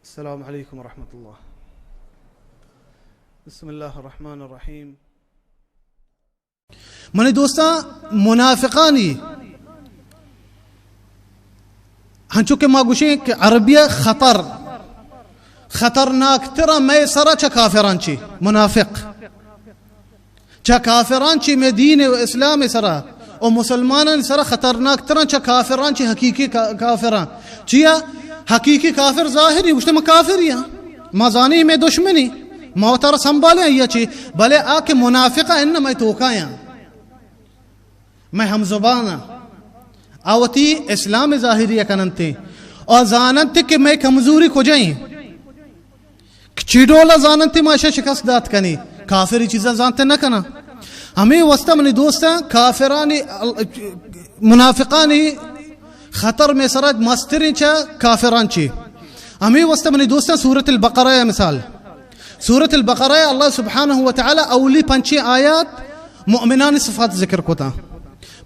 السلام علیکم ورحمۃ اللہ۔ بسم اللہ الرحمن الرحیم۔ منی دوستاں، منافقانی، ہنچو کہ ما گوشیں کہ عربی خطر، خطرناک ترا مئے سرا چہ کافران چی منافق۔ چہ کافران چی مئے دین و اسلام سرا و مسلمانان سرا خطرناک تران چہ کافران چی حقیقی کا-، کافران۔ چیا؟ حقیقی کافر ظاہری، گوشتے ما کافری ہاں۔ ما زانی مئے دشمنی۔ ما وتارا سنبھالیں آیا چی۔ بلے آ کہ منافق ان مئے توکایاں۔ مئے ہم زبان آ وتی اسلام ظاہری کننتے۔ اور زاننتے کہ مئے کمزوری کجائیں۔ چی ڈولا زاننتے ما اشا شکست دات کنی؟ کافری چیزاں زانتے نہ کنا۔ ہمیں واسطہ منی دوستاں کافرانی، منافقانی خطر مئے سرا مستریں چہ کافران چی۔ ہمیں واسطہ منی دوستاں سورۃ البقرہ ہے مثال۔ سورۃ البقرہ اللہ سبحانہ و تعالی اولی پنچیں آیات مؤمنانی صفات ذکر کتا۔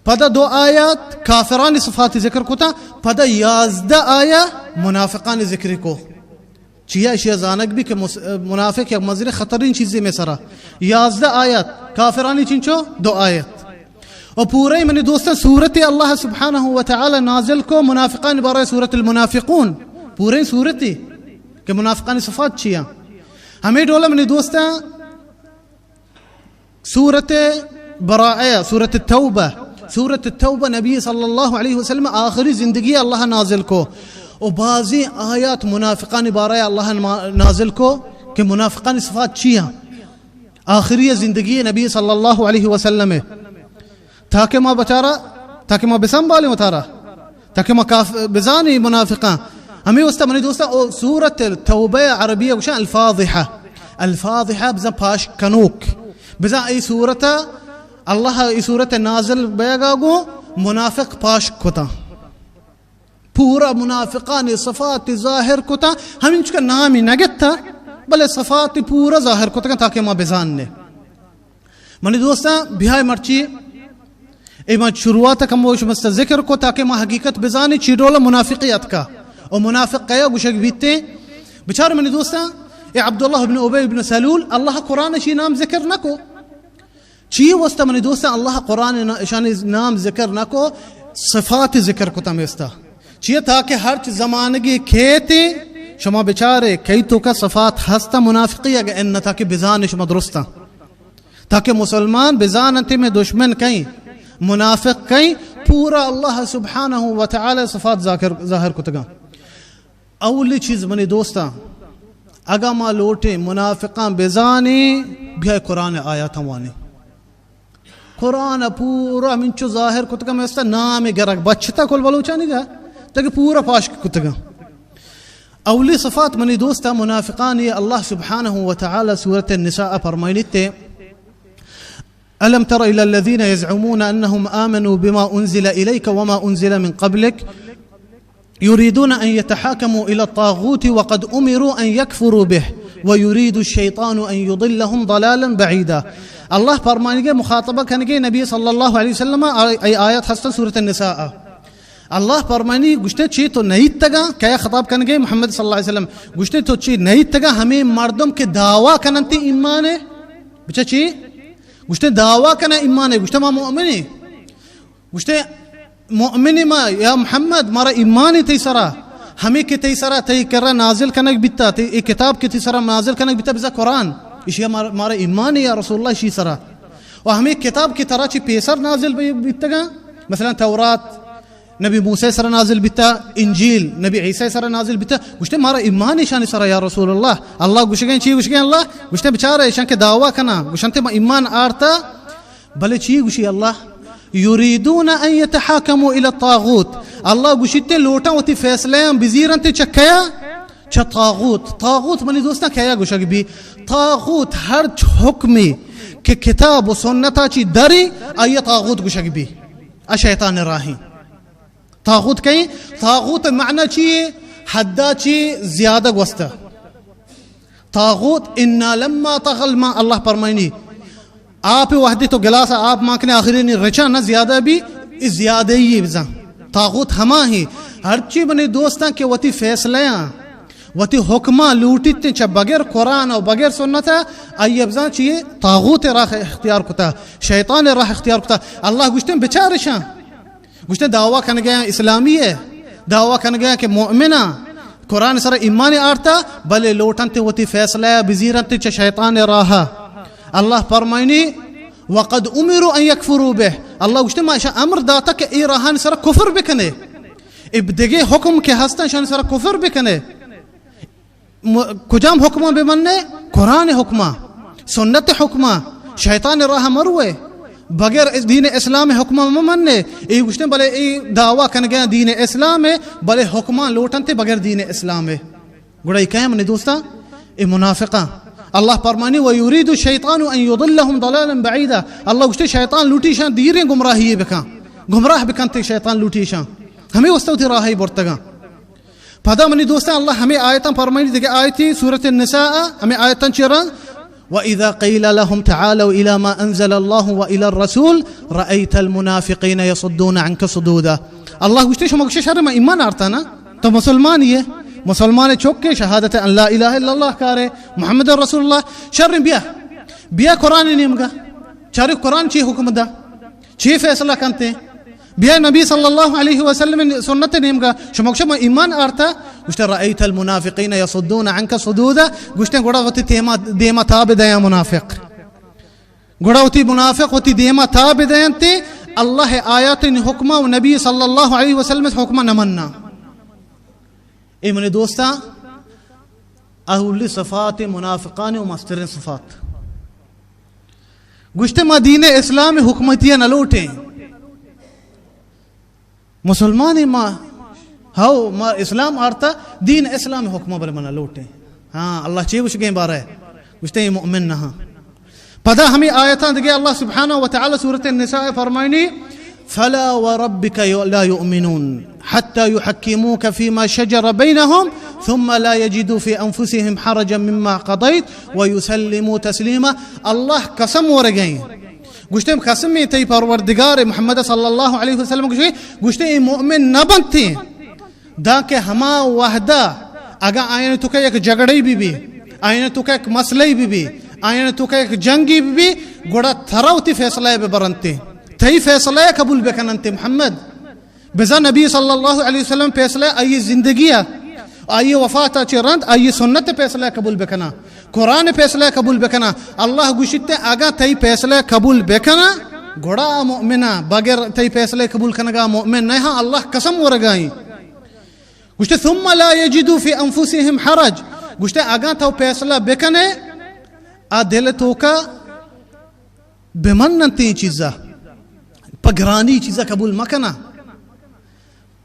پدا دو آیات کافرانی صفات ذکر کتا۔ پدا یازدہ آیات منافقانی ذکر کو۔ چیا اشیا زانگ بی کہ مس-، منافق یک مزنیں خطرین چیزے مئے سرا۔ یازدہ آیت، کافرانی چنچو دو آیت۔ و پورے منی دوستاں سورت اللہ سبحانہ و تعالی نازل کو منافقان بارے سورت المنافقون۔ پورے سورتی کہ منافقانی صفات چیا۔ ہمیں ڈولا منی دوستاں سورت براءہ، سورت توبہ، سورت توبہ نبی صلی اللہ علیہ وسلم آخری زندگی اللہ نازل کو۔ و بعضی آیات منافقانی بارہ اللہ نما-، نازل کو کہ منافقانی صفات چی ہیں۔ آخری زندگی نبی صلی اللہ علیہ وسلم ہے۔ تاکہ ما بچارا، تاکہ ما بسنبالیں وتارا۔ تاکہ ما کاف-، بزانی منافقاں۔ ہمیں واسطہ منی دوستاں، او سورت توبہ عربی گوشن الفاضحہ۔ الفاضحہ بزن پاش کنوک۔ بزن ای سورت، اللہ ای سورت نازل بیگا گو منافق پاش کتا۔ پورا منافقان صفات ظاہر کتا۔ ہمینچکا نامی نگتا، بلے صفات پورا ظاہر کتا تاکہ ما بزاننے۔ منی دوستاں، بیائے مرچی اے ما شروعات کم و شمست ذکر کو تاکہ ما حقیقت بزانیں چی ڈول منافقی اتکا و منافق کیا گوشگ بیتے۔ بچار منی دوستاں، اے عبداللہ ابن ابی ابن سلول، اللہ قرآن شی نام ذکر نہ کو۔ چی واسطہ منی دوستاں اللہ قرآن نا-، شانی نام ذکر نہ کو؟ صفات ذکر کو تمیستا۔ چی تاکہ ہرچ زمانگی کیتے شما بچارے کئی تو کا صفات ہستا منافقی اگر ان تاکہ بزانے شما درستا۔ تاکہ مسلمان بزاننت میں دشمن کئیں، منافق کئیں، پورا اللہ سبحانہ و تعالی صفات ذاکر، ظاہر کتگاں۔ اولی چیز منی دوستاں، اگاں ما لوٹیں منافقاں بزانیں، بیائے قرآن آیاتاں وانیں۔ قرآن پورا منچو ظاہر کتگاں، میں استا نام گرگ بچتا کل بلوچانی گا، تاکہ پورا پاش کتگاں۔ اولی صفات منی دوستا منافقانی اللہ سبحانہ و تعالی سورت النساء فرمائنیتے، ألم تر إلى الذين يزعمون أنهم آمنوا بما أنزل إليك وما أنزل من قبلك يريدون أن يتحاكموا إلى الطاغوت وقد أمروا أن يكفروا به ويريد الشيطان أن يضلهم ضلالا بعيدا۔ اللہ فرمانگے مخاطبہ کنگے نبی صلی اللہ علیہ وسلم، اے آیت ہستن سورت النساء۔ اللہ پرمانی گوشتے چی تو نیتگا، کیا خطاب کنگے محمد صلی اللہ علیہ وسلم، گوشتے تو چی نیتگا ہمیں مردم کہ دعویٰ کننتی ایمان ہے؟ بچہ چی؟ گوشتے دعویٰ کنا ایمان ہے، گوشتے ما مؤمن ہیں۔ گوشتے مؤمن ما یا محمد، مارا ایمان ہے تئی سرا، ہمیں کہ تئی سرا تئی کرا نازل کنگ بیتا، تئی اے کتاب کہ تئی سرا نازل کنگ بیتا بزا قرآن، اشی مارا، مارا ایمان ہے یا رسول اللہ اشی سرا۔ و ہمیں کتاب کہ ترا چی پیسر نازل بی-، بیتگا، مثلاً تورات، نبی موسی سرا نازل بیتا، انجیل نبی عیسی سرا نازل بیتا۔ گوشتے مارا ایمان ایشانی سرا یا رسول اللہ۔ اللہ گوشگیں چی گوشگیں اللہ؟ گوشتے بچارے ایشان کہ دعویٰ کنا، گوشنتے ما ایمان آرتا، بلے چی گوشی اللہ؟ یریدون ان یتحاکموا الی الطاغوت۔ اللہ گوشیتے لوٹاں وتی فیصلہ ہم بزیرنتے چکیا؟ چہ طاغوت۔ طاغوت منی دوستاں کیا گوشگ بی؟ طاغوت ہرچ حکمی کہ کتاب و سنتا چی دری، آیا طاغوت گوشگ بی۔ ا شیطان راہیں۔ طاغوت کئیں؟ طاغوت معنی چی ہے؟ حدا چی زیادہ گوستہ۔ طاغوت انا لما طغى الماء، اللہ پرمائنی۔ آپ وحدی تو گلاس آپ مانکنے آخری نی رچا نہ زیادہ بی، ای زیادہ ہی بزن۔ طاغوت ہما ہی۔ ہرچی منی دوستاں کہ وتی فیصلہ وتی حکماں لوٹیت چہ بغیر قرآن و بغیر سنت، آئی بزاں چی؟ طاغوت راہ اختیار کتا، شیطان راہ اختیار کتا۔ اللہ گوشتیں بچارشاں، گوشتیں دعویٰ کنگیاں اسلامی ہے، دعویٰ کنگیاں کہ مؤمناں، قرآن سر ایمان آرتا، بلے لوٹنت وتی فیصلہ بزیرنت چہ شیطان راہ۔ اللہ فرمائنی، وقد امروا ان یکفروا به، اللہ گوشتیں ما اشاں امر داتا کہ اے راہان سر کفر بکنے، اے دگہ حکم کہ ہستن شان سر کفر بکنے۔ م-، کجام حکماں بہ منّے؟ قرآن حکماں، سنت حکماں، شیطان راہ مروے، بغیر اس دین اسلام حکماں مہ منّے۔ اے گوشتیں بلے اے دعویٰ کنگیاں دین اسلام ہے، بلے حکماں لوٹنتے بغیر دین اسلام ہے۔ گڑا اے کئے منی دوستاں؟ اے منافقاں۔ اللہ فرمانی، ویرید الشیطان ان یضلهم ضلالا بعیدا۔ اللہ گوشتے شیطان لوٹی شان دیریں گمراہی بکن، گمراہ بکنتے شیطان لوٹی شان۔ ہمیں واسطہ وتی راہی برتگاں۔ پدا منی دوستاں، اللہ ہمیں آیتاں فرمائنی، دگہ آیتی سورۃ النساء، ہمیں آیتاں چہ رند، وَإِذَا قِيلَ لَهُمْ تَعَالَوْا إِلَىٰ مَا أَنزَلَ اللَّهُ وَإِلَى الرَّسُولِ رَأَيْتَ الْمُنَافِقِينَ يَصُدُّونَ عَنْكَ صُدُودًا۔ اللہ گوشتے، شما گوشے شر ما ایمان آرتا نا، تو مسلمان یے، مسلمان چوکے، شہادت ان لا الہ الا اللہ کارے، محمد رسول اللہ، شر بیا، بیا قرآن نیمگا، چارے قرآن چی حکم دا، چی فیصلہ کنتے؟ بیا نبی صلی اللہ علیہ وسلم سنت نیمگا، شما گوشے ما ایمان آرتا؟ گوشتے، رأیت المنافقین یصدون عنک صدودا، گوشتے گڑا وتی دیما، دیما تاب دیاں منافق۔ گڑا وتی منافق وتی دیما تاب دینتے، اللہ آیات حکمہ و نبی صلی اللہ علیہ وسلم حکمہ نہ مننا۔ اے منی دوستاں، اولی صفات منافقان و مسترین صفات۔ گوشتے ما دین اسلام حکمتیہ نہ لوٹیں۔ مسلمان ما، ہو ما اسلام آرتا، دین اسلام حکمہ بلے منا لوٹیں۔ ہاں، اللہ چے گوشگیں بارے؟ گوشتے اے مؤمن نہ ہاں۔ پدا ہمیں آیتاں دگہ اللہ سبحانہ و تعالی سورۃ النساء فرمائنی، فلا وربك لا يؤمنون حتى يحكموك فيما شجر بينهم ثم لا يجدوا في أنفسهم حرجا مما قضيت ويسلموا تسليما۔ اللہ قسم ورگئیں، گوشتے قسم تئی پروردگار محمد صلی اللہ علیہ وسلم گوشتے، گوشتے اے مؤمن نہ بنتے دانکہ ہما وہدا اگاں آیان توکا یک جھگڑے بی بی، آیان توکا یک مسئلے بی بی، آیان توکا یک جنگے بی بی، گڑا ترا وتی فیصلہ بہ برنتے، تئی فیصلہ قبول بکننتے محمد۔ بزاں نبی صلی اللہ علیہ وسلم فیصلہ آئی زندگی ء، آئی وفات ء چہ رند آئی سنت فیصلہ قبول بکناں، قرآن فیصلہ قبول بکناں۔ اللہ گوشیت اگاں تئی فیصلہ قبول بکناں گڑا آ مؤمناں، بغیر تئی فیصلہ قبول کنگا مؤمن نہ ہاں۔ اللہ قسم ورگائیں۔ گوشتے، ثم لا يجدوا في أنفسهم حرج۔ گوشتے، اگاں تو فیصلہ بکنے، آ دل توکا بمننت ایں چیزا، پہ گرانی چیزا قبول مکنا۔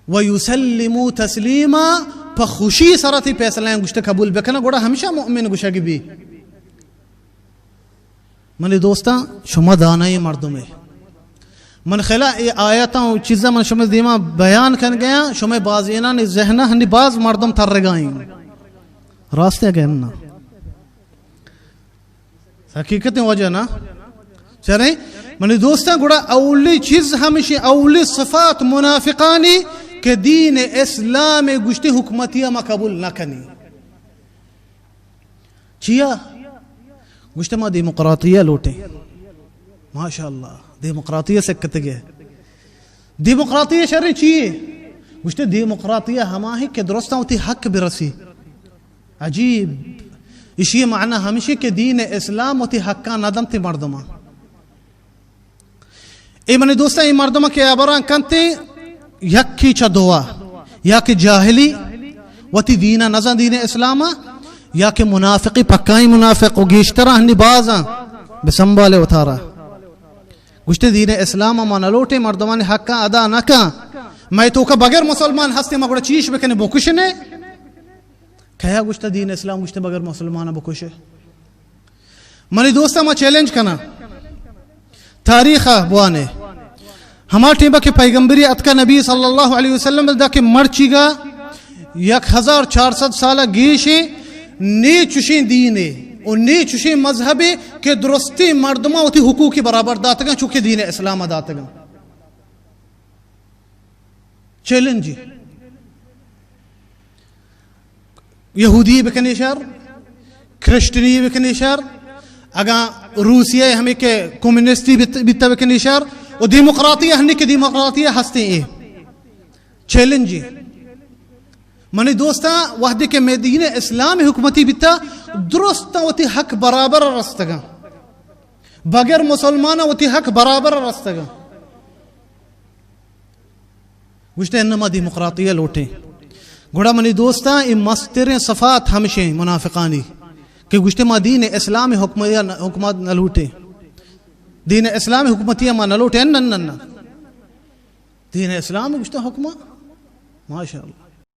ويسلموا تسليما، پہ خوشی سرا تئی فیصلہ ایں گوشتے قبول بکنا، گڑا ہمیشہ مؤمن گوشگ بی۔ منی دوستاں، شما دانائیں مردمے۔ من خیالا اے آیتاں و چیزاں من شما دیما بیان کن گیاں، شما بازینانی ذہنا ہنی باز مردم ترگائیں۔ راست ہے کہ نا؟ حقیقت وجہ نا؟ چرے؟ منی دوستاں، گڑا اولی چیز ہمیشی، اولی صفات منافقانی کہ دین اسلام گوشتی حکومتی ما قبول نہ کنی۔ چیا؟ گوشتے، ما دیموکراطی ء لوٹیں۔ ماشاءاللہ، دیموکراطی ء سکتگے۔ دیموکراطی ء شریں چی؟ گوشتے، دیموکراطی ء ہما ہے کہ درستاں وتی حق برسی۔ عجیب۔ اشی معنی ہمشی کہ دین اسلام وتی حقاں نہ دنت مردماں۔ اے منی دوستاں، اے مردم کہ ہبراں کنت، یکی چہ دوا، یا کہ جاہلی، وتی دین ء نزان، دین اسلام ء، یا کہ منافقی، پکائیں منافق و گیشتر ہنی بازاں، بسنبالے وتارا۔ گوشتے، دین اسلام ء ما نہ لوٹیں، مردمانی حقاں ادا نہ کن۔ مئے توکا بغیر مسلمان ہستے، ما گڑا چیش بکنے، بکشنے؟ کیا گوشتا دین اسلام گوشتے بغیر مسلمان بکشے؟ منی دوستاں، ما چیلنج کناں، تاریخ ء بوانے، ہما ٹیمبا کہ پیغمبری اتکا نبی صلی اللہ علیہ وسلم دا کہ مرچیگا یک ہزار چار سد سالہ گیشے، نی چشیں دینے و نی چشیں مذہبے کہ درستیں مردماں وتی حقوقی برابر داتگاں چونکہ دین اسلام داتگاں۔ چیلنج۔ یہودی بکنے شر، کرسچنی بکنے شر، اگاں روسیہ ہمیں کہ کمیونسٹی بیت، بیتا بکنے شر، و دیموکراتی ہنی کہ دیموکراتی ہستے اے چیلنج اے۔ منی دوستاں، وہدے کہ مئے دین اسلام حکومتی بیتا، درستاں وتی حق برابر رستگاں، بغیر مسلمان وتی حق برابر رستگاں۔ گوشتے، انما دیموکراتی لوٹیں۔ گڑا منی دوستاں، اے مستریں صفات ہمشیں منافقانی کہ گوشتے، ما دین اسلام حکم-، حکومت نہ لوٹیں، دین اسلام حکومتی ما نہ لوٹیں۔ نہ، نہ، نہ۔ دین اسلام گوشتا حکمہ، ماشاءاللہ۔